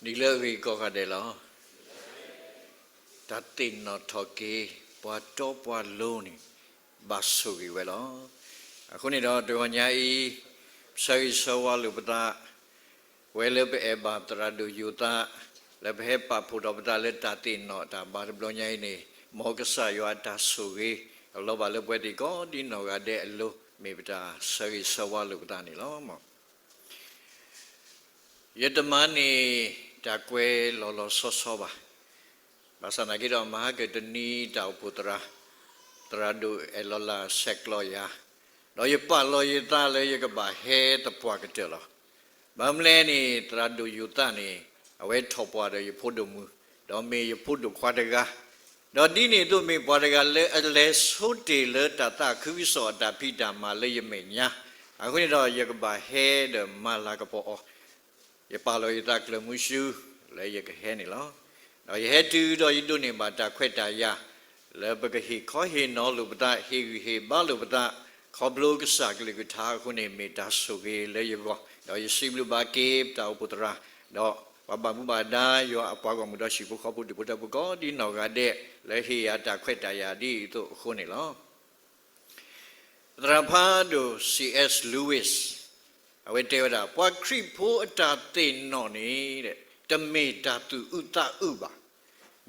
နံၤလၢအဂ့ၤကိးဂၤဒဲးလီၤ. တၢ်သ့ၣ်နီၣ်ထီၣ်က့ၤ ပှၤတီပှၤလိၤန့ၣ် ဘၣ်ဆိၣ်ဂ့ၤဝဲလီၤ. အဃိန့ၣ်ဒီး တဂီၤညါအံၤ ပဆၢဂ့ၤဆၢဝါလိာ်ပသး ဝဲလၢပအဲၣ်ဘၣ်သရၣ်ဒိၣ်ယိၤသး လၢပဟဲပာ်ဖှိၣ်ထီၣ်ပသးလၢတၢ်သ့ၣ်နီၣ်တၢ်ဘါတဘျီညါအံၤန့ၣ်, မ်ကစၢ်ယွၤအတၢ်ဆိၣ်ဂ့ၤ အလီၤဘၣ်လၢပှၤသ့ၣ်ကိးဒ်နီၢ်ဂၤဒဲးအလိၤ မ့ၢ်ပတၢ်ဆၢဂ့ၤဆၢဝါလိာ်ပသးန့ၣ်လီၤ. ယတမၤန့ၢ်တၢ်ကွဲးလီၤလီၤဆီဆီဘၣ်. ဘၣ်ဆၣ်သနာ်က့ဒီး မဟါကတနံၤတၢ်အိၣ်ဖှိၣ်သရၣ်, သရၣ်ဒိၣ်အဲၣ်လီၤလၢ်ဆဲးကျိးယၤ, ဒီးယပာ်လီၤယသးလၢယကဘၣ်ဟဲသပှၢ်ကတၢၢ်လီၤ. ဘၣ်မနုၤလဲၣ်န့ၣ် သရၣ်ဒိၣ်ယိၤသးန့ၣ် အဝဲထီၣ်ပှၢ်ဒီးယဖိဒိၣ်မုၣ်, ဒီးမ့ၢ်ယဖိဒိၣ်ခွါတဂၤ, ဒီးဒ်န့ၣ်အသိးမ့ၢ်ပှၤတဂၤလၢအလဲၤဆိတ့ၢ်လၢတၢ်သးခုကစီၣ်အတၢ်ဖံးတၢ်မၤလၢယမဲာ်ညါ, အဃိန့ၣ်ဒီးယကဘၣ်ဟဲဒီးမၤလၤကပီၤအီၤ, ယပာ်လီၤယသးကျၢၤမုဆူလၢယကဟဲန့ၣ်လီၤ. ဒီးယဟဲတုၤဒီးယဒိးန့ၢ်ဘၣ်တၢ်ခွဲးတၢ်ယာ် လၢပကဟ့ၣ်ခီဟ့ၣ်နီၤလိာ်ပသး ဟ့ၣ်ဂံၢ်ဟ့ၣ်ဘါလိာ်ပသး ခီဖျိကစၢ်ကလုၢ်ကထါအဃိန့ၣ် မ့ၢ်တၢ်ဆိၣ်ဂ့ၤလၢယဂီၢ်, ဒီးယစံးဘျုးဘၣ်က့ၤပတၢ်အိၣ်ဖှိၣ်သရၣ်, ဒီးပှၤဘၣ်မူဘၣ်ဒါယွၤအပှၤဂီၢ်မုၢ်ဒီးဟံၣ်ဖိဃီဖိဒူၣ်ဖိထၢဖိကိးဒ်နီၢ်ဂၤဒဲး လၢဟ့ၣ်ယၤတၢ်ခွဲးတၢ်ယာ်ဒ်အံၤအသိးအဃိန့ၣ်လီၤ. သရၣ်ဖးဒိၣ် C S Lewis အဝဲတဲဝဲဒၣ် ပှၤခရံာ်ဖိအတၢ်သ့ၣ်နီၣ်န့ၣ် တမ့ၢ်တၢ်သူၣ်အုးသးအုးဘၣ်.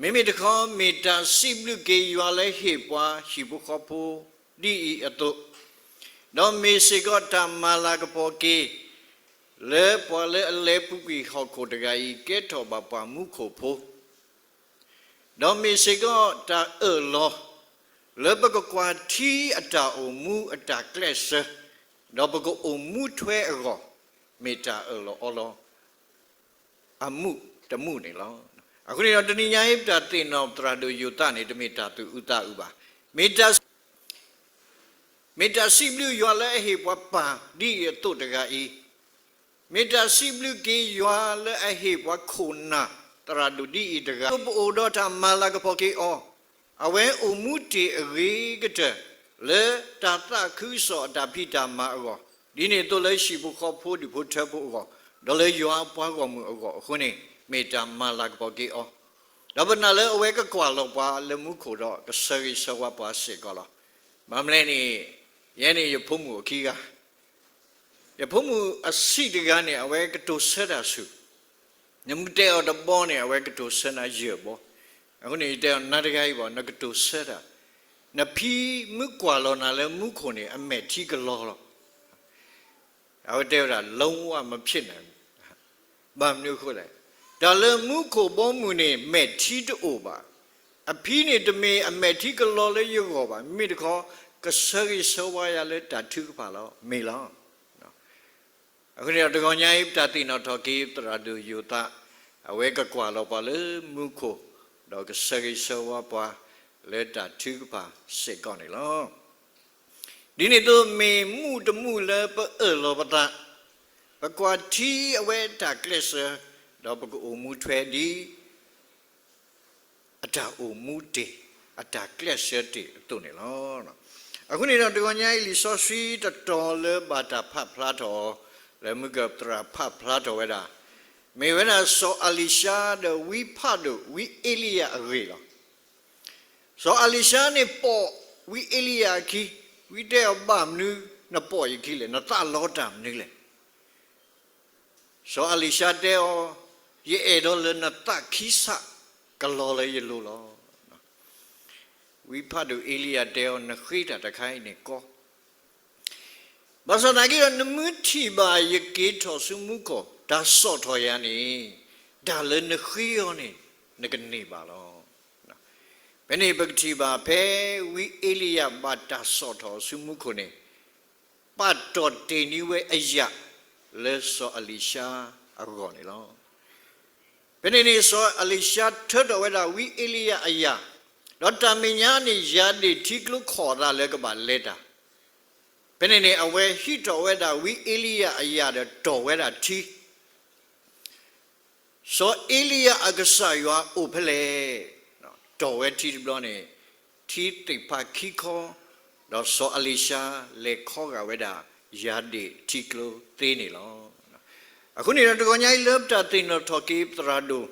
မ့မ့ၢ်တခီ မ့ၢ်တၢ်စံးဘျုးက့ၤယွၤလၢဟ့ၣ်ပှၤဟံၣ်ဖိဃီဖိဒ်အံၤအသိး, ဒီးမ့ၢ်စ့ၢ်ကီးတၢ်မၤလၤကပီၤက့ၤ လၢပှၤလၢအလဲၤပူၤကွံာ်ဟီၣ်ခိၣ်တဂၤအံၤ ကဲထီၣ်ဘၣ်ပှၤမူခိၣ်ဖိ ဒီးမ့ၢ်စ့ၢ်ကီးတၢ်အၢၣ်လီၤ လၢပကကွၢ်ထံအတၢ်အိၣ်မူအတၢ်ကျဲးစၢး, ဒီးပကအိၣ်မူထွဲအဂီၢ်, မ့ၢ်တၢ်အၢၣ်လီၤအီလီၤ အမူးတမူးန့ၣ်လီၤ. အဃိန့ၣ်ဒီး တနံၤညါအံၤ ပတၢ်သ့ၣ်နီၣ်သရၣ်ဒိၣ်ယိၤသးန့ၣ် တမ့ၢ်တၢ်သူၣ်အုးသးအုးဘၣ်. မ့ၢ်တၢ် မ့ၢ်တၢ်စံးဘျုးယွၤလၢအဟ့ၣ်ပှၤပၢ်ဒ်အံၤအသိးတဂၤအံၤ, မ့ၢ်တၢ်စံးဘျုးက့ၤယွၤလၢအဟ့ၣ်ပှၤခိၣ်နၢ်သရၣ်ဒိၣ်ဒ်အံၤတဂၤ, ပအိၣ်ဒီးတၢ်မၤလၤကပီၤက့ၤအီၤ, အဝဲအိၣ်မူတ့ၢ်အဂ့ၤကတၢၢ် လၢတၢ်သးခုကစီၣ်အတၢ်ဖံးတၢ်မၤအဂီၢ်, ဒ်န့ၣ်အသိးလၢဟံၣ်ဖိဃီဖိဒူၣ်ဖိထၢဖိအဂီၢ်, ဒီးလၢယွၤအပှၤဂီၢ်မုၢ်အဂီၢ်အဃိန့ၣ် မ့ၢ်တၢ်မၤလၤကပီၤက့ၤအီၤ, ဒီးပနာ်လၢအဝဲကကွၢ်လီၤပှၤလၢမူခိၣ်ဒီးကဆၢဂ့ၤဆၢဝါပှၤစ့ၢ်ကီးလီၤ. ဘၣ်မနုၤလဲၣ်န့ၣ် ယဲန့ၣ်ယဖိမုၣ်အခံဂၤ ယဖိမုၣ်အဆံးတဂၤန့ၣ် အဝဲကတိၤဆၢတၢ်ဆူၣ်, နမ့ၢ်တဲအီၤတဘီန့ၣ် အဝဲကတိၤဆၢနၤယဲၢ်ဘီ, အဃိန့ၣ် ယတဲအီၤနၤတဂၤအံၤဘၣ် နကတိၤဆၢတၢ်, နဖံမ့ၢ်ကွၢ်လီၤနၤလၢမူခိၣ်န့ၣ် အမဲာ်ထံကလီၤလီၤ. အဝဲတဲဝဲဒၣ် လုံးဝမဖြစ်နိုင်ဘူး, ဘၣ်မနုၤအဃိလဲၣ်, တၢ်လၢမူခိၣ်ဘီမုၢ်န့ၣ် မဲာ်ထံတအိၣ်ဘၣ်, အဖံန့ၣ်တမ့ၢ်အမဲာ်ထံကလီၤလၢယဂီၢ်ဘၣ်, မ့မ့ၢ်တခီ ကဆၢဂ့ၤဆၢဝါယၤလၢတၢ်ထုကဖၣ်လီၤ, မ့ၢ်လီၤ. အဃိန့ၣ်ဒီးတဂီၤညါအံၤ ပတၢ်သ့ၣ်နီၣ်ထီၣ်က့ၤသရၣ်ဒိၣ်ယိၤသး, အဝဲကကွၢ်လီၤပှၤလၢမူခိၣ်, ဒီးကဆၢဂ့ၤဆၢဝါပှၤလၢတၢ်ထုကဖၣ်စ့ၢ်ကီးန့ၣ်လီၤ. ဒ်န့ၣ်အသိးမ့ၢ်မူးတမူးလၢပအၢၣ်လီၤပသး, ပကွၢ်ထံအဝဲအတၢ်ကျဲးစၢး, ဒီးပကအိၣ်မူထွဲဒ် အတၢ်အိၣ်မူတ့ၢ်, အတၢ်ကျဲးစၢးတ့ၢ်အသိးန့ၣ်လီၤ. အဃိန့ၣ်ဒီးတဂီၤညါအံၤ လံာ်စီဆှံတတီၤလၢဘၣ်တၢ်ဖးဖျါထီၣ်, လၢမုၢ်ကပတြၢ်ဖးဖျါထီၣ်ဝဲဒၣ်, မ့ၢ်ဝဲဒၣ်စီၤအလံၤၡါဒီးဝံဖးဒိၣ်ဝံအ့လံယၤအဂ့ၢ်လီၤ. စီၤအလံၤၡါန့ၣ်ပိာ်ဝံအ့လံယၤအခံ, ဝံတဲအီၤဘၣ်မနုၤနပိာ်ယခံလဲၣ်, နသးလီတၢ်မနုၤလဲၣ်. စီၤအလံၤၡါတဲအီၤ, ယအဲၣ်ဒိးလၢနသးခံစးကလီၤလၢယလိၤလီၤ. ဝံဖးဒိၣ်အ့လံယၤတဲအီၤ, နဃ့တၢ်တခါအံၤန့ၣ်ကီ, ဘၣ်ဆၣ်သနာ်က့ဒီး နမ့ၢ်ထံၣ်ဘၣ်ယက့ၤထီၣ်ဆူမူခိၣ် တၢ်စိာ်ထီၣ်ယၤန့ၣ်, တၢ်လၢနဃ့အီၤန့ၣ် နကန့ၢ်ဘၣ်လီၤ. ဖဲန့ၣ်ပကထံၣ်ဘၣ်ဖဲဝံအ့လံယၤဘၣ်တၢ်စိာ်ထီၣ်ဆူမူခိၣ်န့ၣ်, ပာ်တီၢ်တ့ၢ်န့ၢ်ဝဲအယၣ်လၢစီၤအလံၤၡါအဂီၢ်န့ၣ်လီၤ. ဖဲန့ၣ်န့ၣ် စီၤအလံၤၡါထၢထီၣ်ဝဲဒၣ်ဝံအ့လံယၤအယၣ်, ဒီးတၢ်မဲာ်ညါန့ၣ် ယၤဒ့ၣ်ထံကျိခီၣ်အသးလၢကဘၣ်လဲၤတၢ်. ဖဲန့ၣ်န့ၣ် အဝဲဟံးထီၣ်ဝဲဒၣ်ဝံအ့လံယၤအယၣ်ဒီးတီၢ်ဝဲဒၣ်ထံ စီၤအ့လံယၤအကစၢ်ယွၤအိၣ်ဖဲလဲၣ်. တီၢ်ဝဲထံတဘျီန့ၣ်, ထံသ့ၣ်ဖးခံခီ, ဒီးစီၤအလံၤၡါလဲၤခီဂာ်ဝဲဒၣ် ယၤဒ့ၣ်ထံကျိသ့န့ၣ်လီၤ. အဃိန့ၣ်ဒီး တဂီၤညါအံၤလၢပတၢ်သ့ၣ်နီၣ်ထီၣ်က့ၤသရၣ်ဒိၣ်,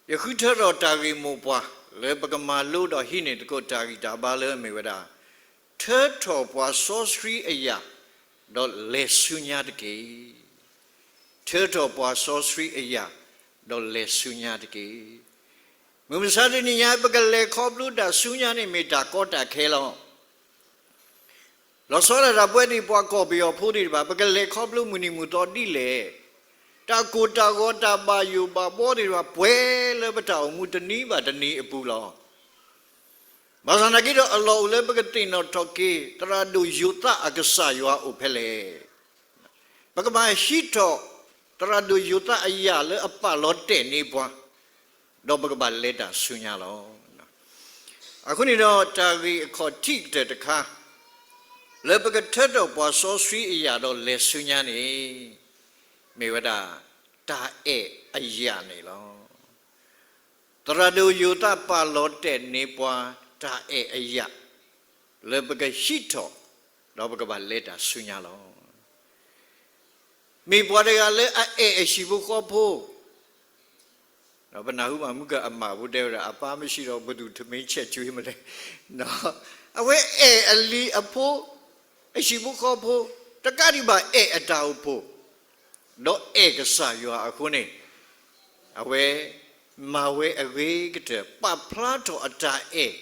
ယဃုထၢထီၣ်တၢ်ဂ့ၢ်မိၢ်ပှၢ် လၢပကမၤလိဒီးဟံးန့ၢ်သကိးတၢ်ဂံၢ်တၢ်ဘါလၢအမ့ၢ်ဝဲဒၣ်, ထၢထီၣ်ပှၤစီဆှံအယာ်, ဒီးလဲၤဆူညါတက့ၢ်. ထၢထီၣ်ပှၤစီဆှံအယာ်, ဒီးလဲၤဆူညါတက့ၢ်. မုၢ်မဆါတနံၤညါ ပကလဲၤခီဖျိတၢ်ဆူညါန့ၣ် မ့ၢ်တၢ်ကီတၢ်ခဲလီၤ. လီၤဆီဒၣ်တၢ် ပဝဲသ့ၣ်ပှၤကီၢ်ပယီၤဖိသ့ၣ်တဖၣ် ပကလဲၤခီဖျိမုၢ်နံၤမုၢ်သီဒ်လဲၣ်. တၢ်ကိၢ်တၢ်ဂီၤ တၢ်ဘၣ်ယိၣ်ဘၣ်ဘှီသ့ၣ်တဖၣ် ပှဲၤလၢပတၢ်အိၣ်မူတနံၤဘၣ်တနံၤအပူၤလီၤ. ဘၣ်ဆၣ်သနာ်က့ဒီး အလီၢ်အိၣ်လၢပကသ့ၣ်နီၣ်ထီၣ်က့ၤ သရၣ်ဒိၣ်ယိၤသးအကစၢ်ယွၤအိၣ်ဖဲလဲၣ်. ပကဘၣ်ဟံးထီၣ် သရၣ်ဒိၣ်ယိၤသးအယာ်လၢအပာ်လီၤတဲာ်န့ၢ်ပှၤ, ဒီးပကဘၣ်လဲၤတၢ်ဆူညါလီၤ. အဃိန့ၣ်ဒီး တၢ်ဂ့ၢ်အခီၣ်ထံးကတၢၢ်တခါ လၢပကထၢထီၣ်ပှၤစီဆှံအယာ်ဒီးလဲၤဆူညါန့ၣ် မ့ၢ်ဝဲဒၣ် တၢ်အဲၣ်အယာ်န့ၣ်လီၤ. သရၣ်ဒိၣ်ယိၤသးပာ်လီၤတဲာ်န့ၢ်ပှၤ တၢ်အဲၣ်အယာ် လၢပကဟံးထီၣ် ဒီးပကဘၣ်လဲၤတၢ်ဆူညါလီၤ. မ့ၢ်ပှၤတဂၤလၢအအဲၣ်အဟံၣ်ဖိဃီဖိ, ပနၢ်ဟူဘၣ်မုၣ်ကၢအမးဖိတဲဝဲဒၣ် အပါမရှိတော့ ဘယ်သူထမင်းချက်ကျွေးမလဲ, အဝဲအဲၣ်အလံၤအဖိ, အဟံၣ်ဖိဃီဖိ, တကးဒံးဘၣ်အဲၣ်အတၢ်အိၣ်ဖှိၣ်, ဒီးအဲၣ်ကစၢ်ယွၤအဃိန့ၣ်, အဝဲမၤဝဲအဂ့ၤကတၢၢ် ပာ်ဖျါထီၣ်အတၢ်အဲၣ်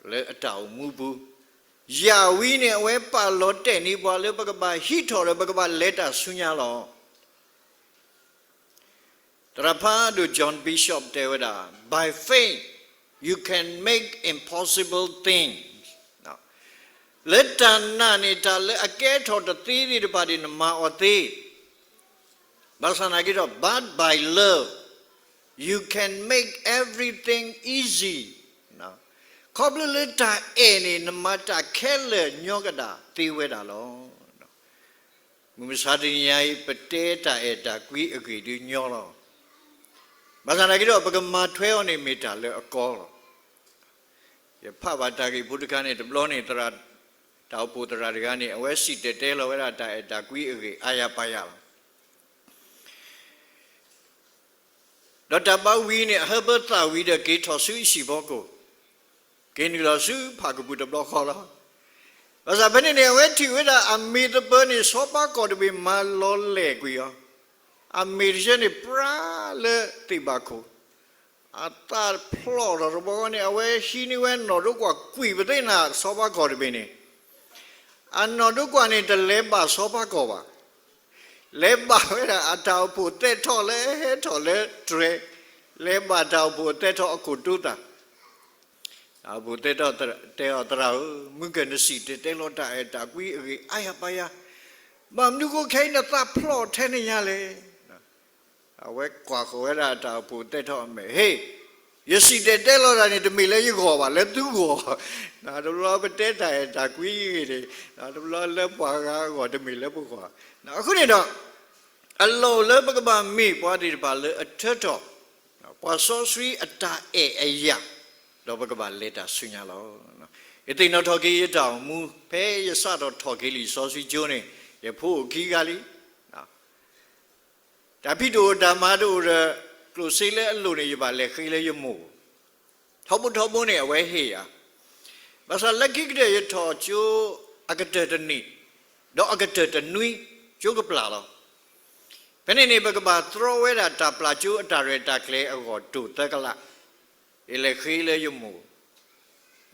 လၢအတၢ်အိၣ်မူပူၤ, ယၢ်ဝံၤန့ၣ် အဝဲပာ်လီၤတဲာ်န့ၢ်ပှၤလၢပကဘၣ်ဟံးထီၣ်ဒီး ပကဘၣ်လဲၤတၢ်ဆူညါလီၤ. သရၣ်ဖးဒိၣ် John Bishop တဲဝဲဒၣ် by faith you can make impossible things. လၢတၢ်နာ်န့ၣ် တၢ်လၢအကဲထီၣ်တသ့သ့ၣ်တဖၣ်န့ၣ် နမၤအီၤသ့, ဘၣ်ဆၣ်သနာ်က့ဒီး but by love you can make everything easy. ခီဖျိလၢတၢ်အဲၣ်န့ၣ် နမၤတၢ်ခဲလၢာ်ညီကဒၣ်သ့ဝဲဒၣ်လီၤ. မုၢ်မဆါတနံၤညါအံၤ ပတဲတၢ်အဲၣ်တၢ်ကွံအဂ့ၢ်ဒုးညီလီၤ. ဘၣ်ဆၣ်သနာ်က့ဒီး ပကမၤထွဲအီၤန့ၣ် မ့ၢ်တၢ်လၢအကီလီၤ. ယဖးဘၣ်တၢ်ဂ့ၢ်ဖိတခါန့ၣ် တဘျီန့ၣ် သရၣ်, တၢ်အိၣ်ဖှိၣ်သရၣ်တဂၤန့ၣ် အဝဲစံၣ်တဲၤတဲလီၤဝဲဒၣ်တၢ်အဲၣ်တၢ်ကွံအဂ့ၢ်အါယၤပါယၤလီၤ. ဒီးတၢ်ဘါဝံၤန့ၣ် အဟၢဖၢသးဝံၤဒီး က့ၤထီၣ်ဆူအဟံၣ်ဖီခိၣ်, က့ၤနုာ်လီၤဆူဖးကပူၤတဘျီဃီလီၤ. ဘၣ်ဆၣ်ဖဲန့ၣ်န့ၣ် အဝဲထံၣ်ဝဲဒၣ်အမ့ၢ်သပၢၤန့ၣ် ဆီဖါကီၢ်တဘ့ၣ်မၤလီၤလဲာ်ကွံာ်အီၤ, အမ့ၢ်တဆၢန့ၣ် ပြါလၢသ့ၣ်ဘၣ်ခိၣ်, အသးဖျိးထီၣ်တဘျီဃီန့ၣ် အဝဲဟံးန့ၢ်ဝဲနီၣ်ဒိကွၢ်ကွံာ်ပသ့ၣ်နၤ ဆီဖါကီၢ်တဘ့ၣ်န့ၣ်, အနီၣ်ဒိကွၢ်န့ၣ် တလဲၤဘၣ်ဆီဖါကီၢ်ဘၣ်. လဲၤဘၣ်ဝဲဒၣ်အတၢ်အိၣ်ဖှိၣ်သဲးထီၣ်လၢဟဲထီၣ်လၢတြဲၤ, လဲၤဘၣ်တၢ်အိၣ်ဖှိၣ်သဲးထီၣ်အခိၣ်တိသး, တၢ်အိၣ်ဖှိၣ်သဲးထီၣ်တဲအီၤ သရၣ်ဧၢ, မုၢ်ကၢၢ်နစံၣ်တဲၤတဲလီၤတၢ်အဲၣ်တၢ်ကွံအဂ့ၢ်အါယၤပါယၤ, ဘၣ်မနုၤဃိခဲအံၤနသးဖျိးထဲန့ၣ်ညါလဲၣ်. အဝဲကွၢ်ဃီၤဝဲဒၣ်တၢ်အိၣ်ဖှိၣ်သဲးထီၣ်အမဲာ်, ဟ့ၣ်, ယစံၣ်တဲၤတဲလီၤတၢ်န့ၣ် တမ့ၢ်လၢယဂီၢ်ဘၣ်, လၢသုဂီၢ်. တဘျီပတဲတၢ်အဲၣ်တၢ်ကွံအဂ့ၢ်န့ၣ်, တဘျီလၢပှၤဂၤအဂီၢ် တမ့ၢ်လၢပဂီၢ်. အဃိန့ၣ်ဒီး အလီၢ်အိၣ်လၢပကဘၣ်မ့ၢ်ပှၤသ့ၣ်တဖၣ်လၢအထၢထီၣ် ပှၤစီဆှံအတၢ်အဲၣ်အယာ်, ဒီးပကဘၣ်လဲၤတၢ်ဆူညါလီၤ. ယသ့ၣ်နီၣ်ထီၣ်က့ၤယတၢ်အိၣ်မူ ဖဲယစးထီၣ်ထီၣ်က့ၤလံာ်စီဆှံကၠိန့ၣ် ယဖိအိၣ်ခံဂၤလံ. တၢ်ဖံးတအိၣ်တၢ်မၤတအိၣ်ဒီး ကျိၣ်စ့လၢအလိၣ်န့ၣ် ယဘၣ်လဲၤဃ့လၢယမိၢ်, ထီဘိထီဘိန့ၣ် အဝဲဟ့ၣ်ယၤ. ဘၣ်ဆၣ်လၢခံကတၢၢ်ယထီၣ်ကၠိအကတၢၢ်တနံၣ်, ဒီးအကတၢၢ်တနွံ ကၠိကပျၢ်လီၤ. ဖဲန့ၣ်န့ၣ် ပကဘၣ်တြီဝဲဒၣ်တၢ်ပျၢ်ကၠိအတၢ်ရဲၣ်တၢ်ကျဲၤအဂီၢ်တိၢ်သၢကလး, ယလဲၤဃ့လၢယမိၢ်,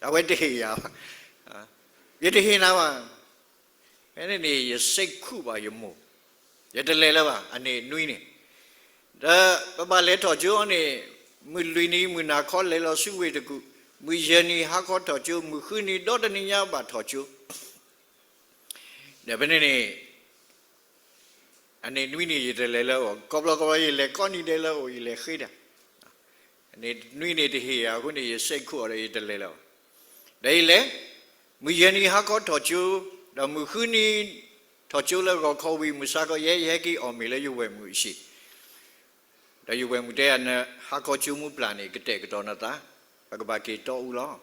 အဝဲတဟ့ၣ်ယၤဘၣ်, ယတဟ့ၣ်နၤဘၣ်. ဖဲန့ၣ်န့ၣ် ယစံးခူၣ်ဘၣ်ယမိၢ်, ယတလဲၤလၢၤဘၣ် အနံၣ်နွံန့ၣ်, ဒီးပဘၣ်လဲၤထီၣ်ကၠိန့ၣ် မုၢ်လွံၢ်နံၤမုၢ်နၤခီလဲၤလီၤဆူဝ့ၢ်တကူၣ်, မုၢ်ယဲၢ်နံၤဟါခီထီၣ်ကၠိ, မုၢ်ဃုနံၤဒီတနံၤညါဘၣ်ထီၣ်ကၠိ, ဒီးဖဲန့ၣ်န့ၣ် အနံၣ်နွံန့ၣ် ယတလဲၤလၢအအိၣ်, ခီဖျိခီဖျိယလဲၤကိးနံၤဒဲးလၢအအိၣ် ယလဲၤဃ့တၢ်, အနံၣ်နွံန့ၣ်တဟ့ၣ်ယၤအဃိန့ၣ် ယစံးခူၣ်အီၤဒီးယတလဲၤလၢၤဘၣ်. ဒီးယလဲၤ, မုၢ်ယဲၢ်နံၤဟါခီထီၣ်ကၠိ, ဒီးမုၢ်ဃုနံၤထီၣ်ကၠိလၢဂီၤခီဝံၤ မုၢ်ဆါခီယဲယဟဲက့ၤအီၣ်မ့ၤလၢယဝဲၢ်မုၣ်အဟံၣ်, ဒီးယဝဲၢ်မုၣ်တဲယၤ နဟါခီကၠိမူပျၢ်န့ၣ် ကတဲာ်ကတီၤနသး, ပကဘၣ်က့ၤတီအူလီၤ.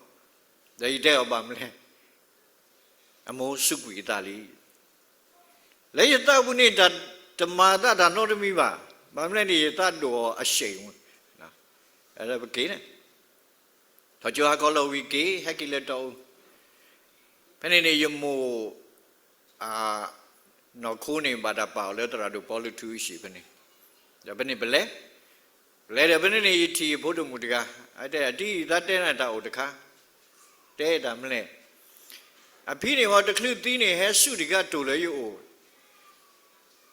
ဒီးယတဲအီၤဘၣ်မနုၤလဲၣ်, အမိၢ်စူးကွံာ်အသးလံ. လၢယသးပူၤန့ၣ် တၢ်ထ တမၤသးတၢ်နီတမံၤဘၣ်. ဘၣ်မနုၤလဲၣ်န့ၣ် ယသးဒိၣ်အီၤအစဲးဝဲ, ပက့ၤန့ၣ်, ထီၣ်ကၠိဟါခီလီၤဝံၤက့ၤ ဟဲက့ၤလၢတီအူ, ဖဲန့ၣ်န့ၣ် ယမိၢ် နီၢ်ခိန့ၣ် ဘၣ်တၢ်ပာ်အီၤလၢသရၣ်ဒိၣ်ပီလူးထူအဟံၣ်ဖဲန့ၣ်, ဒီးဖဲန့ၣ်ပလဲၤ, ပလဲၤဒီးဖဲန့ၣ်န့ၣ် ယထံၣ်ယဖိတမုၣ်တဂၤ, အတဲ အတံၤ သးတဲနၤတၢ်အိၣ်တခါ, တဲတၢ်မနုၤလဲၣ်, အဖံန့ၣ်ဝဲတချုးသံန့ၣ် ဟဲစူၢ်တံၢ်ကါတိၢ်လၢယအိၣ်,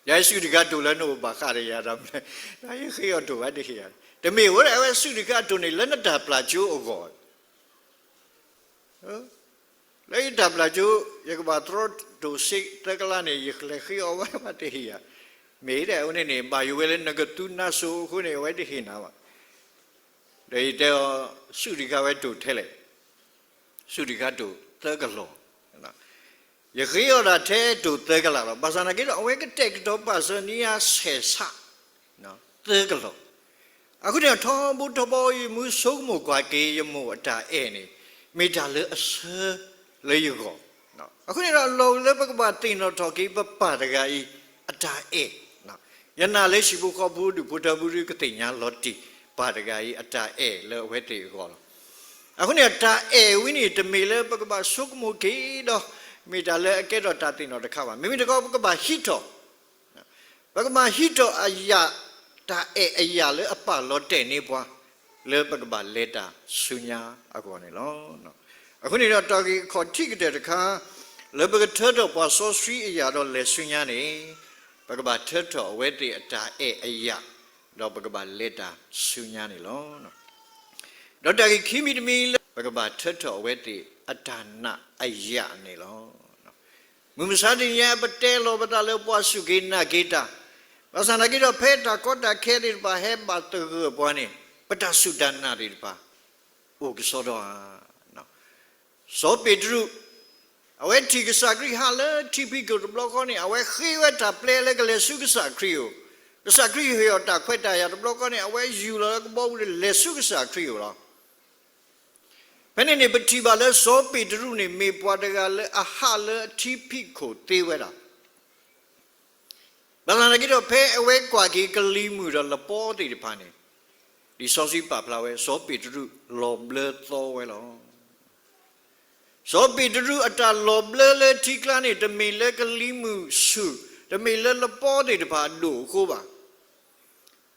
ယဟဲစူၢ်တံၢ်ကါတိၢ်လၢနအိၣ်ဘၣ်ဃးဒီးယၤတၢ်မနုၤလဲၣ်, ယဃ့အီၤတိၢ်ဝဲတဟ့ၣ်ယၤ, တမ့ၢ်ဝဲဒၣ် အဝဲစူၢ်တံၢ်ကါတိၢ်န့ၣ် လၢနတၢ်ပျၢ်ကၠိအဂီၢ် လၢယတၢ်ပျၢ်ကၠိ ယကဘၣ်တြီတိၢ်စ့သၢကလးန့ၣ် ယလဲၤဃ့အီၤဝဲမးတဟ့ၣ်ယၤ, မ့ၢ်ဒၣ်အဝဲန့ၣ်န့ၣ် ဘၣ်ယိၣ်ဝဲလၢနကသူနါစိၤအဃိန့ၣ် အဝဲတဟ့ၣ်နၤဘၣ်, ဒီးယတဲအီၤ စူၢ်တံၢ်ကါဝဲတိၢ်ထဲလဲၣ်, စူၢ်တံၢ်ကါတိၢ်သၢကလီၢ် ယဃ့အီၤဒၣ်ထဲတိၢ်သၢကလးလီၤ. ဘၣ်ဆၣ်သနာ်က့ဒီး အဝဲကတဲာ်ကတီၤပာ်စၢၤန့ၢ်ယၤဆဲးဆး သၢကလီၢ်, အဃိန့ၣ်ဒီး ထီဘိထီဘိယမူဆိကမိၣ်ကွၢ်က့ၤ ယမိၢ်အတၢ်အဲၣ်န့ၣ် မ့ၢ်တၢ်လၢအဆၢလၢယဂီၢ်, အဃိန့ၣ်ဒီး အလီၢ်လၢပကဘၣ်သ့ၣ်နီၣ်ထီၣ်က့ၤ ပပၢ်တဂၤအံၤ အတၢ်အဲၣ်, ယနာ်လၢဟံၣ်ဖိဃီဖိဒူၣ်ဖိထၢဖိဒုးကသ့ၣ်ညါလီၤတံၢ် ပၢ်တဂၤအံၤ အတၢ်အဲၣ်လၢအဝဲသ့ၣ်အဂီၢ်လီၤ. အဃိန့ၣ်ဒီး တၢ်အဲၣ်ဝဲန့ၣ် တမ့ၢ်လၢပကဘၣ်ဆိကမိၣ်က့ၤဒီး မ့ၢ်တၢ်လၢအကဲထီၣ်တၢ်သ့ၣ်နီၣ်တခါဘၣ်. မ့မ့ၢ်တခီ ပကဘၣ်ဟံးထီၣ် ပကဘၣ်ဟံးထီၣ်အယၣ်, တၢ်အဲၣ်အယၣ်လၢအပာ်လီၤတဲာ်န့ၢ်ပှၤ လၢပကဘၣ်လဲၤတၢ်ဆူညါအဂီၢ်န့ၣ်လီၤ. အဃိန့ၣ်ဒီး တၢ်ဂ့ၢ်အခီၣ်ထံးကတၢၢ်တခါ လၢပကထၢထီၣ်ပှၤစီဆှံအယၣ်ဒီးလဲၤဆူညါန့ၣ်, ပကဘၣ်ထၢထီၣ်အဝဲသ့ၣ်အတၢ်အဲၣ်အယၣ်, ဒီးပကဘၣ်လဲၤတၢ်ဆူညါန့ၣ်လီၤ. ဒီးတၢ်ဂ့ၢ်ခံမံၤတမံၤလၢ ပကဘၣ်ထၢထီၣ်အဝဲသ့ၣ်အတၢ်နာ်အယၣ်န့ၣ်လီၤ. မုၢ်မဆါတနံၤညါ ပတဲလီၤပသးလၢပှၤစူၢ်က့ၤနာ်က့ၤတၢ်, ဘၣ်ဆၣ်သနာ်က့ဒီး ဖဲတၢ်ကီတၢ်ခဲသ့ၣ်တဖၣ်ဟဲဘၣ်သဂၢၢ်ပှၤန့ၣ် ပတၢ်စူၢ်တၢ်နာ်သ့ၣ်တဖၣ် အိၣ်ကစီဒီဧါ. စီၤပ့းတရူး အဝဲထံၣ်ကစၢ်ခရံာ်ဟးလၢထံဖံးခိၣ်တဘျီဃီန့ၣ် အဝဲဃ့ဝဲတၢ်ပျဲလၢကလဲၤဆူကစၢ်ခရံာ်အအိၣ်, ကစၢ်ခရံာ်ဟ့ၣ်အီၤတၢ်ခွဲးတၢ်ယာ်တဘျီဃီန့ၣ် အဝဲယူၢ်လီၤလၢကဘီပူၤဒီးလဲၤဆူကစၢ်ခရံာ်အအိၣ်လီၤ. ဖဲန့ၣ်န့ၣ် ပထံၣ်ဘၣ်လၢစီၤပ့းတရူးန့ၣ် မ့ၢ်ပှၤတဂၤလၢအဟးလၢအထံဖံးခိၣ်သ့ဝဲဒၣ်. ဘၣ်ဆၣ်သနာ်က့ဒီး ဖဲအဝဲကွၢ်က့ၤကလံၤမုၢ်ဒီးလပီသ့ၣ်တဖၣ်န့ၣ်, လံာ်စီဆှံပာ်ဖျါဝဲ စီၤပ့းတရူးလီၤဘျၢသီဝဲလီၤ. စီၤပ့းတရူးအတၢ်လီၤဘျၢလၢထံကျါန့ၣ် တမ့ၢ်လၢကလံၤမုၢ်ဆူၣ်, တမ့ၢ်လၢလပီသ့ၣ်တဖၣ်အဒိၣ်အဃိဘၣ်.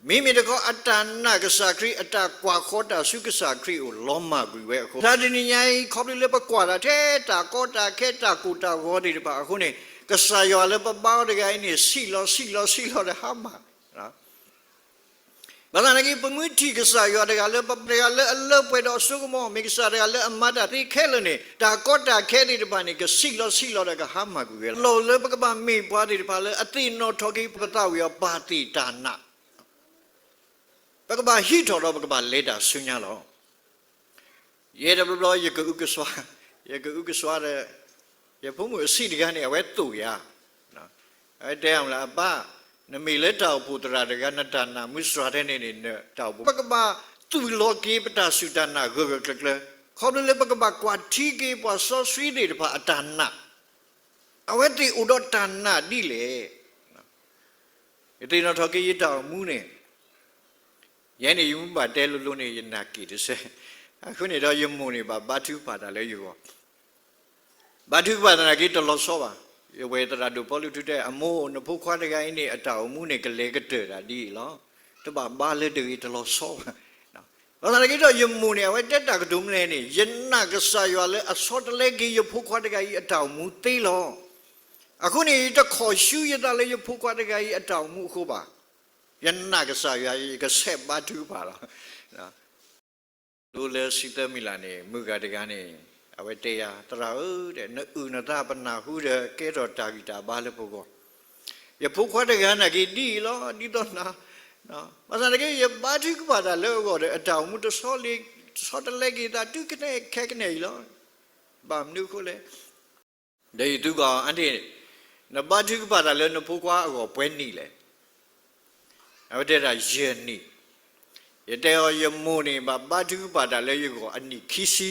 မ့မ့ၢ်တခီ အတၢ်နာ်ကစၢ်ခရံာ် အတၢ်ကွၢ်ဃီတၢ်ဆူကစၢ်ခရံာ်အအိၣ် လီၤမၢ်ကွံာ်ဝဲအဃိ, တနံၤညါအံၤ ခီဖျိလၢပကွၢ်တၢ်ထဲတၢ်ကီတၢ်ခဲတၢ်ကိၢ်တၢ်ဂီၤသ့ၣ်တဖၣ်အဃိန့ၣ်, ကစၢ်ယွၤလၢပဘါအီၤတဂၤအံၤန့ၣ် ဆံးလီၤဆံးလီၤဆံးလီၤဒီးဟါမၢ် ဘၣ်ဆၣ်သနာ်က့ ပမ့ၢ်ထံၣ်ကစၢ်ယွၤတဂၤလၢ ပတဂၤလၢအလၢပှဲၤဒီးအစိကမီၤ, မ့ၢ်ကစၢ်တဂၤလၢအမၤတၢ်သ့ခဲလၢာ်န့ၣ်, တၢ်ကီတၢ်ခဲသ့ၣ်တဖၣ်န့ၣ် ကဆံးလီၤဆံးလီၤဒီးကဟါမၢ်ကွံာ်ဝဲလီၤ. အလီၢ်လၢပကဘၣ်မ့ၢ်ပှၤသ့ၣ်တဖၣ်လၢအသ့ၣ်နီၣ်ထီၣ်က့ၤပသးဝံၤအီၤ ပာ်သ့ၣ်တၢ်နာ်, ပကဘၣ်ဟံးထီၣ်ဒီးပကဘၣ်လဲၤတၢ်ဆူညါလီၤ. ယဲတဘျီဘျီ ယကအုကစွါ, ယကအုကစွါဒီး ယဖိမုၣ်အဆံးတဂၤန့ၣ် အဝဲသိၣ်ယၤ, အဝဲတဲအီၤလၢ အပၢ်, နမ့ၢ်လၢတၢ်အိၣ်ဖှိၣ်သရၣ်တဂၤ နတၢ်နာ်မုာ်စှၤထဲန့ၣ်န့ၣ် နတၢ်အိၣ်ဖှိၣ်, ပကဘၣ်သူၣ်လီၤက့ၤပတၢ်စူၢ်တၢ်နာ်ဂၢၢ်ဂၢၢ်ကျၢၤကျၢၤ, ခီဖျိလၢပကဘၣ်ကွၢ်ထံက့ၤပှၤစီဆှံသ့ၣ်တဖၣ်အတၢ်နာ်, အဝဲသ့ၣ်အိၣ်ဒီးတၢ်နာ်ဒ်လဲၣ်. ယသ့ၣ်နီၣ်ထီၣ်က့ၤယတၢ်အိၣ်မူန့ၣ်, ယဲန့ၣ်ယမ့ၢ်ဘၣ်တဲလိၤလိၤန့ၣ် ယနာ်က့ၤတစဲး, အဃိန့ၣ်ဒီးယမိၢ်န့ၣ် ဘၣ်ဘါထုကဖၣ်တၢ်လၢယဂီၢ်, ဘါထုကဖၣ်သနာ်က့တလီၤဆီဘၣ်. ယဝဲသရၣ်ဒိၣ်ပီလူးထူတဲ အမိၢ် နဖိခွါတဂၤအံၤန့ၣ် အတၢ်အိၣ်မူန့ၣ် ကလဲၤကတၢၢ်တၢ်ဒ်အံၤလီၤ. တဘၣ်ဘါလၢတဂ့ၤ တလီၤဆီဘၣ်. ဘၣ်ဆၣ်သနာ်က့ဒီး ယမိၢ်န့ၣ် အဝဲတဲတၢ်ကတိၤမနုၤလဲၣ်န့ၣ်, ယနာ်ကစၢ်ယွၤလၢအဆီတလဲက့ၤယဖိခွါတဂၤအံၤအတၢ်အိၣ်မူသ့လီၤ. အဃိန့ၣ် ယတခီၣ်ဆူယသးလၢယဖိခွါတဂၤအံၤအတၢ်အိၣ်မူအဃိဘၣ်. ယနာ်ကစၢ်ယွၤ ယကဆဲးဘါထုကဖၣ်လီၤ. ဒ်လၢစံးသၢမံၤလၢ်န့ၣ် မုၢ်ဂၤတဂၤန့ၣ် အဝဲတဲယၤ, သရၣ်ဧၢ, နအုၣ်နသးပနၢ်ဟူဒီး ကဲထီၣ်တၢ်ဂံၢ်တၢ်ဘါလၢပဂီၢ်, ယဖိခွါတဂၤနာ်က့ဒ်အံၤလီၤ, ဒ်သိးန, ဘၣ်ဆၣ်သနာ်က့ ယဘါထုကဖၣ်တၢ်လၢအဂီၢ်ဒီး အတၢ်အိၣ်မူတဆီလ့, တဆီတလဲက့ၤသး တုၤကနဲၣ်ခဲကနံၣ်အံၤလီၤ. ဘၣ်မနုၤအဃိလဲၣ်. ဒီးယသံကွၢ်အီၤ, အၢၣ်, နဘါထုကဖၣ်တၢ်လၢနဖိခွါအဂီၢ်ပှဲၤနံၣ်လဲၣ်. အဝဲတဲဒၣ် ယဲၢ်နံၣ်. ယတဲအီၤ ယမိၢ်န့ၣ် ဘၣ်ဘါထုကဖၣ်တၢ်လၢယဂီၢ်အနံၣ်ခံဆံ.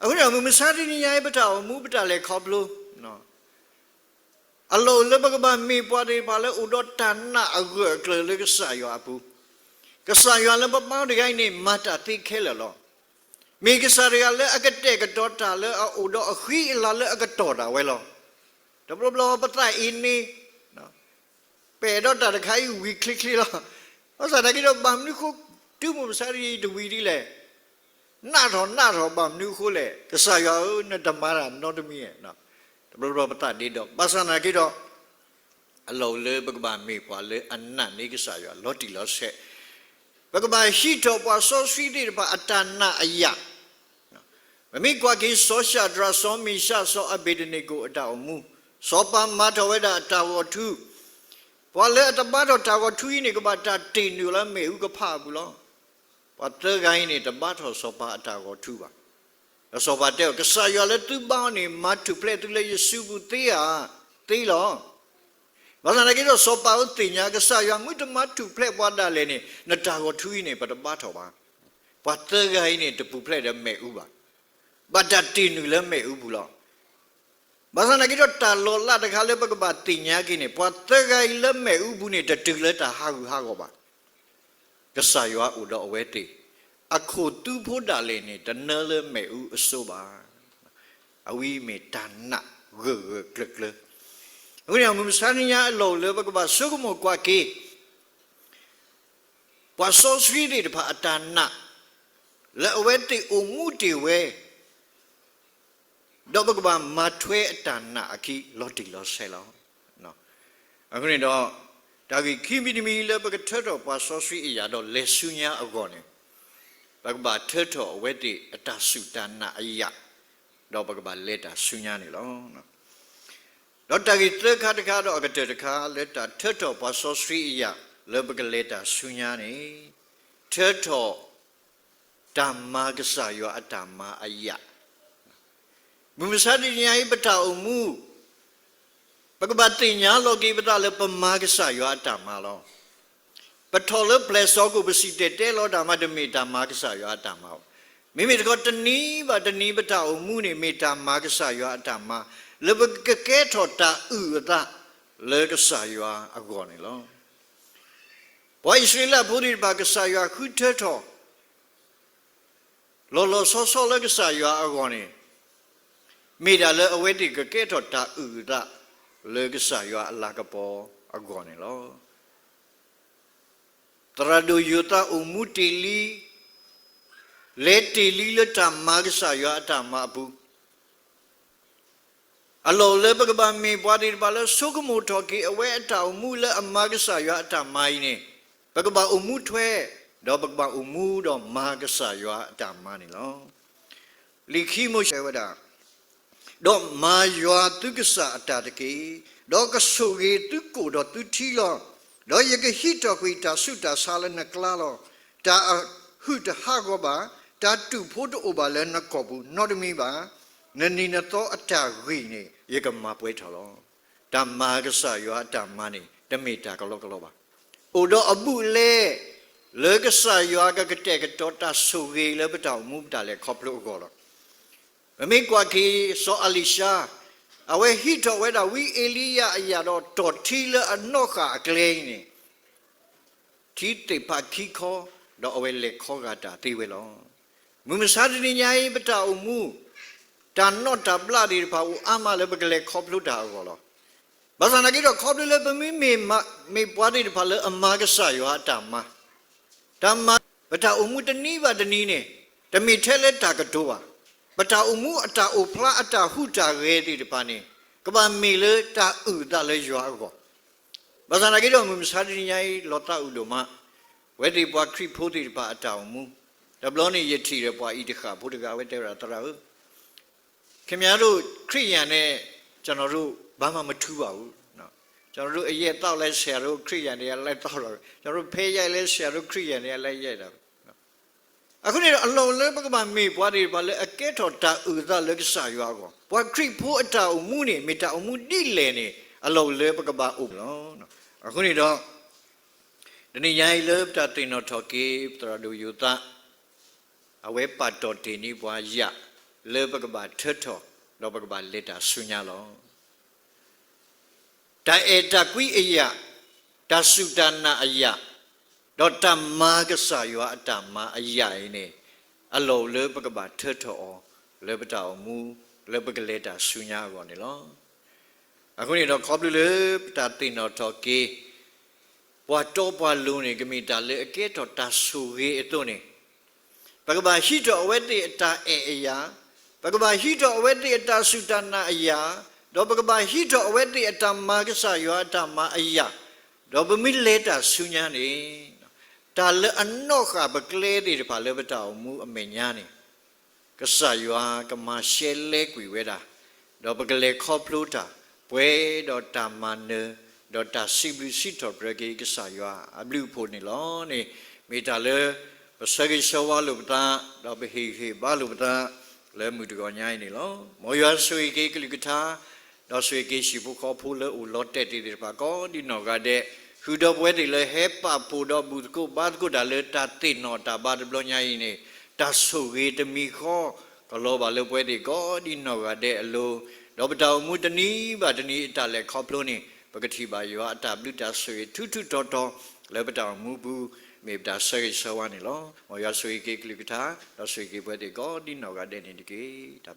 အဃိန့ၣ် မုၢ်မဆါတနံၤညါအံၤ ပတၢ်အိၣ်မူ ပတၢ်လဲၤခီဖျိ အလီၢ်အိၣ်လၢပကဘၣ်မ့ၢ်ပှၤသ့ၣ်တဖၣ်လၢအိၣ်ဒီးတၢ်နာ်အဂၢၢ်အကျၢၤလၢကစၢ်ယွၤအပူၤ, ကစၢ်ယွၤလၢပဘါတဂၤအံၤန့ၣ် မၤတၢ်သ့ခဲလၢာ်လီၤ. မ့ၢ်ကစၢ်တဂၤလၢအကတဲာ်ကတီၤတၢ်လၢအအိၣ်ဒီးအဃံအလၤလၢအကတီၢ်ဒၣ်ဝဲလီၤ. တဘျီဘျီပသးအ့န့ၣ် ပအဲၣ်ဒိးတၢ်တခါအံၤဝံၤချ့ချ့လီၤ. ဘၣ်ဆၣ်သနာ်က့ဒီး ဘၣ်မနုၤဃိတုၤမုၢ်မဆါတနံၤအံၤတဝံၤဒ်လဲၣ်, နးထီၣ်နးထီၣ်ဘၣ်မနုၤအဃိလဲၣ်, ကစၢ်ယွၤဧၢ နတမၤတၢ်နီတမံၤ, တဘျီဘျီပသးဒ့ဒီး ဘၣ်ဆၣ်သနာ်က့ဒီး အလီၢ်အိၣ်လၢပကဘၣ်မ့ၢ်ပှၤလၢအနာ်န့ၢ်ကစၢ်ယွၤလီၤတံၢ်လီၤဆဲး, ပကဘၣ်ဟံးထီၣ်ပှၤစီဆှံသ့ၣ်တဖၣ်အတၢ်နာ်အယာ် ပမ့ၢ်ကွၢ်က့ၤစီၤၡၤဒြး စီၤမ့ၡး စီၤအဘ့းနကိၤအတၢ်အိၣ်မူ, စီၤပၤမၤထီၣ်ဝဲဒၣ်အတၢ်ဂီၤထူ, ပှၤလၢအတဘါထီၣ်တၢ်ဂီၤထူအံၤန့ၣ် ကဘၣ်တၢ်တ့ၢ်နုာ်လၢမ့ၣ်အူကဖးအပူၤလီၤ. ပှၤသၢဂၤအံၤန့ၣ် တဘါထီၣ်စီၤပၤအတၢ်ဂီၤထူဘၣ်. ဒီးစီၤပၤတဲအီၤ, ကစၢ်ယွၤလၢသုဘါအီၤန့ၣ် မၤထူၣ်ဖျဲးသုလၢယစုပူၤသ့ဧါ, သ့လီၤ. ဘၣ်ဆၣ်သနာ်က့ဒီး စီၤပၤဧၢ သ့ၣ်ညါ ကစၢ်ယွၤမ့ၢ်တမၤထူၣ်ဖျဲးပှၤဒၣ်လဲာ်န့ၣ် နတၢ်ဂီၤထူအံၤန့ၣ် ပတဘါထီၣ်ဘၣ်. ပှၤသၢဂၤအံၤန့ၣ် တပူၤဖျဲးဒီးမ့ၣ်အူဘၣ်. ဘၣ်တၢ်တ့ၢ်နုာ်လၢမ့ၣ်အူပူၤလီၤ. ဘၣ်ဆၣ်သနာ်က့ဒီး တၢ်လီၤလးတခါလၢပကဘၣ်သ့ၣ်ညါက့ၤန့ၣ် ပှၤသၢဂၤအံၤလၢမ့ၣ်အူပူၤန့ၣ် တတုၤလၢတၢ်ဟးဂူာ်ဟးဂီၤဘၣ်. ကစၢ်ယွၤအိၣ်ဒီးအဝဲသ့ၣ်, အခိၣ်သူဖိဒၣ်လဲာ်န့ၣ် တနၢလၢမ့ၣ်အူအစိဘၣ်. အဝဲမ့ၢ်တၢ်နာ်ဂၢၢ်ဂၢၢ်ကျၢၤကျၢၤ. အဃိန့ၣ် မုၢ်မဆါတနံၤညါအလီၢ်အိၣ်လၢပကဘၣ်ဆိကမိၣ်ကွၢ်က့ၤ ပှၤစီဆှံသ့ၣ်တဖၣ်အတၢ်နာ် လၢအဝဲသ့ၣ်အိၣ်မူတ့ၢ်ဝဲ ဒီးပကဘၣ်မၤထွဲအတၢ်နာ်အခံလီၤတံၢ်လီၤဆဲးလီၤ. အဃိန့ၣ်ဒီး တၢ်ဂ့ၢ်ခံမံၤတမံၤလၢပကထၢထီၣ်ပှၤစီဆှံအယာ်ဒီးလဲၤဆူညါအဂီၢ်န့ၣ်, ပကဘၣ်ထၢထီၣ်အဝဲသ့ၣ်အတၢ်စူၢ်တၢ်နာ်အယာ်, ဒီးပကဘၣ်လဲၤတၢ်ဆူညါန့ၣ်လီၤ. ဒီးတၢ်ဂ့ၢ်သၢခါတခါဒီးအကတၢၢ်တခါလၢတၢ်ထၢထီၣ်ပှၤစီဆှံအယာ် လၢပကလဲၤတၢ်ဆူညါန့ၣ်, ထၢထီၣ် တၢ်မၤကစၢ်ယွၤအတၢ်မၤအယာ်. မုၢ်မဆါတနံၤညါအံၤ ပတၢ်အိၣ်မူ ပကဘၣ်သ့ၣ်ညါလီၤက့ၤပသးလၢပမၤကစၢ်ယွၤအတၢ်မၤလီၤ. ပထီၣ်လၢပျဲၢ်စီၤကိၣ် ပစံၣ်တဲၤတဲလီၤတၢ်မၤ တမ့ၢ်တၢ်မၤကစၢ်ယွၤအတၢ်မၤဘၣ်. မ့မ့ၢ်တခီ တနံၤဘၣ်တနံၤ ပတၢ်အိၣ်မူန့ၣ် မ့ၢ်တၢ်မၤကစၢ်ယွၤအတၢ်မၤ လၢပကကဲထီၣ်တၢ်အုၣ်အသးလၢကစၢ်ယွၤအဂီၢ်န့ၣ်လီၤ. ပှၤအံၣ်စရ့လးဖိသ့ၣ်တဖၣ် ကစၢ်ယွၤဃုထၢထီၣ် လီၤလီၤဆီဆီလၢကစၢ်ယွၤအဂီၢ်န့ၣ်, မ့ၢ်ဒၣ်လၢအဝဲသ့ၣ်ကကဲထီၣ်တၢ်အုၣ်အသးလၢကစၢ်ယွၤအလၤကပီၤအဂီၢ်န့ၣ်လီၤ. သရၣ်ဒိၣ်ယိၤသးအိၣ်မူတ့ၢ်လံ, လဲၤတ့ၢ်လံလၢတၢ်မၤကစၢ်ယွၤအတၢ်မၤအပူၤ အလီၢ်အိၣ်လၢပကဘၣ်မ့ၢ်ပှၤသ့ၣ်တဖၣ်လၢဆိကမိၣ်ထီၣ်က့ၤ အဝဲအတၢ်အိၣ်မူလၢအမၤကစၢ်ယွၤအတၢ်မၤအံၤန့ၣ်, ပကဘၣ်အိၣ်မူထွဲ, ဒီးပကဘၣ်အိၣ်မူဒီးမၤကစၢ်ယွၤအတၢ်မၤန့ၣ်လီၤ. လံာ်ခံမိၤၡ့ဝဲဒၣ်, ဒီးမၤယွၤသုကစၢ်အတၢ်တက့ၢ်, ဒီးကဆိၣ်ဂ့ၤသုကိၣ်ဒီးသုထံလီၤ. ဒီးယကဟံးထီၣ်ကွံာ်တၢ်ဆူးတၢ်ဆါလၢနကျါလီၤ. တၢ်အဟုးတဟးဂီၤဘၣ်, တၢ်တူာ်ဖိတအိၣ်ဘၣ်လၢနကိာ်ပူၤနီတမံၤဘၣ်. နနံၤနသီအတၢ်ဂံၢ်န့ၣ် ယကမၤပှဲၤထီၣ်လီၤ. တၢ်မၤကစၢ်ယွၤအတၢ်မၤန့ၣ် တမ့ၢ်တၢ်ကလီကလီဘၣ်. အိၣ်ဒီးအဘူးအလဲ လၢကစၢ်ယွၤကကတဲာ်ကတီၤတၢ်ဆိၣ်ဂ့ၤလၢပတၢ်အိၣ်မူပတၢ်လဲၤခီဖျိအဂီၢ်လီၤ. ပမ့ၢ်ကွၢ်က့ၤစီၤအလံၤၡါ, အဝဲဟံးထီၣ်ဝဲဒၣ်ဝံအ့လံယၤအယာ်ဒီးတီၢ်ထံလၢအနီၣ်ဃာ်အကျဲအံၤန့ၣ် ထံသ့ၣ်ဖးခံခီ, ဒီးအဝဲလဲၤခီဂာ်တၢ်သ့ဝဲလီၤ. မုၢ်မဆါတနံၤညါအံၤ ပတၢ်အိၣ်မူ တၢ်နီၣ်တၢ်ဘျးသ့ၣ်တဖၣ်အိၣ်အါမးလၢပကလဲၤခီဖျိတၢ်အဂီၢ်လီၤ. ဘၣ်ဆၣ်သနာ်က့ဒီး ခီဖျိလၢပမ့မ့ၢ်မ့ၢ်ပှၤသ့ၣ်တဖၣ်လၢအမၤကစၢ်ယွၤအတၢ်မၤ, တၢ်မၤ ပတၢ်အိၣ်မူတနံၤဘၣ်တနံၤန့ၣ် တမ့ၢ်ထဲလၢတၢ်ကတိၤဘၣ်. ပတၢ်အိၣ်မူအတၢ်အိၣ်ဖျါအတၢ်ဟူးတၢ်ဂဲၤသ့ၣ်တဖၣ်န့ၣ် ကဘၣ်မ့ၢ်လၢတၢ်အုၣ်အသးလၢယွၤအဂီၢ် ဘၣ်ဆၣ်သနာ်က့ဒီး မုၢ်မဆါတနံၤညါအံၤ လီၤသးအုးဒိၣ်မး, အဝဲသ့ၣ်ပှၤခရံာ်ဖိသ့ၣ်တဖၣ်အတၢ်အိၣ်မူ, တဘျီန့ၣ် ယထံၣ်ဒီးပှၤအံၤတဃၣ်ဖိတဂၤ အဝဲတဲဝဲဒၣ် သရၣ်ဧၢ, ခင်ဗျားတို့ ခရစ်ယာန်နဲ့ ကျွန်တော်တို့ ဘာမှမထူးပါဘူးနော်, ကျွန်တော်တို့ အရက်သောက်လည်း ဆရာတို့ ခရစ်ယာန်တွေက လိုက်သောက်တာပဲ, ကျွန်တော်တို့ ဖဲရိုက်လည်း ဆရာတို့ ခရစ်ယာန်တွေက လိုက်ရိုက်တာပဲနော်. အဃိန့ၣ်ဒီး အလီၢ်လၢပကဘၣ်မ့ၢ်ပှၤသ့ၣ်တဖၣ်လၢ အကဲထီၣ်တၢ်အုၣ်အသးလၢကစၢ်ယွၤအဂီၢ်, ပှၤခရံာ်ဖိအတၢ်အိၣ်မူန့ၣ် မ့ၢ်တၢ်အိၣ်မူဒ်လဲၣ်န့ၣ် အလီၢ်လၢပကဘၣ်အိၣ်လီၤ. အဃိန့ၣ်ဒီး တနံၤညါအံၤလၢပတၢ်သ့ၣ်နီၣ်ထီၣ်က့ၤ သရၣ်ဒိၣ်ယိၤသး အဝဲပာ်တီၢ်တ့ၢ်န့ၢ်ပှၤယၣ်လၢပကဘၣ်ထၢထီၣ် ဒီးပကဘၣ်လဲၤတၢ်ဆူညါလီၤ. တၢ်အဲၣ်တၢ်ကွံအယၣ်, တၢ်စူၢ်တၢ်နာ်အယၣ်, ဒီးတၢ်မၤကစၢ်ယွၤအတၢ်မၤအယၣ်အံၤန့ၣ်, အလီၢ်အိၣ်လၢပကဘၣ်ထၢထီၣ်အီၤ လၢပတၢ်အိၣ်မူ, လၢပကလဲၤတၢ်ဆူညါအဂီၢ်န့ၣ်လီၤ. အဃိန့ၣ်ဒီး ခီဖျိလၢပတၢ်သ့ၣ်နီၣ်ထီၣ်က့ၤ ပှၤတီပှၤလိၤန့ၣ် ကမ့ၢ်တၢ်လၢအကဲထီၣ်တၢ်ဆိၣ်ဂ့ၤအသိးန့ၣ်, ပကဘၣ်ဟံးထီၣ်အဝဲသ့ၣ်အတၢ်အဲၣ်အယၣ်, ပကဘၣ်ဟံးထီၣ်အဝဲသ့ၣ်အတၢ်စူၢ်တၢ်နာ်အယၣ်, ဒီးပကဘၣ်ဟံးထီၣ်အဝဲသ့ၣ်အတၢ်မၤကစၢ်ယွၤအတၢ်မၤအယၣ်, ဒီးပမ့ၢ်လဲၤတၢ်ဆူညါန့ၣ်, တၢ်လၢအနီၣ်ဃာ်ပကျဲသ့ၣ်တဖၣ်လၢပတၢ်အိၣ်မူအမဲာ်ညါန့ၣ် ကစၢ်ယွၤကမၤရှဲလဲကွံာ်ဝဲဒၣ်, ဒီးပကလဲၤခီဖျိတၢ် ပှဲၤဒီးတၢ်မၤနၢၤ, ဒီးတၢ်စံးဘျုးစံးထီၣ်ပတြၢၤက့ၤကစၢ်ယွၤအဘျုးအဖှိၣ်န့ၣ်လီၤ. န့ၣ် မ့ၢ်တၢ်လၢ ပဆၢဂ့ၤဆၢဝါလိာ်ပသး, ဒီးပဟ့ၣ်ဂံၢ်ဟ့ၣ်ဘါလိာ်ပသး လၢမုၢ်တဂီၤညါအံၤန့ၣ်လီၤ. မ်ယွၤဆိၣ်ဂ့ၤက့ၤကလုၢ်ကထါ, ဒီးဆိၣ်ဂ့ၤက့ၤဟံၣ်ဖိဃီဖိလၢအိၣ်လီၤတဲာ်သ့ၣ်တဖၣ်ကိးဒ်နီၢ်ဂၤဒဲး, ဃုာ်ဒီးပဝဲသ့ၣ်လၢဟဲပာ်ဖှိၣ်ဒီးဘူၣ်သကိးဘါသကိးတၢ်လၢတၢ်သ့ၣ်နီၣ်တၢ်ဘါတဘျီညါအံၤန့ၣ်, တၢ်ဆိၣ်ဂ့ၤတမံၤဃီ ကလီၤဘၣ်လၢပဝဲသ့ၣ်ကိးဒ်နီၢ်ဂၤဒဲးအလိၤ, ဒီးပတၢ်အိၣ်မူတနံၤဘၣ်တနံၤအတၢ်လဲၤခီဖျိန့ၣ် ပကထံၣ်ဘၣ်ယွၤအတၢ်ဘျုးတၢ်ဆိၣ်ဂ့ၤထူထူတီတီ လၢပတၢ်အိၣ်မူပူၤ မ့ၢ်ပတၢ်ဆၢဂ့ၤဆၢဝါန့ၣ်လီၤ. မ်ယွၤဆိၣ်ဂ့ၤက့ၤကလုၢ်ကထါ, ဒီးဆိၣ်ဂ့ၤက့ၤပဝဲသ့ၣ်ကိးဒ်နီၢ်ဂၤဒဲးန့ၣ်တက့ၢ်.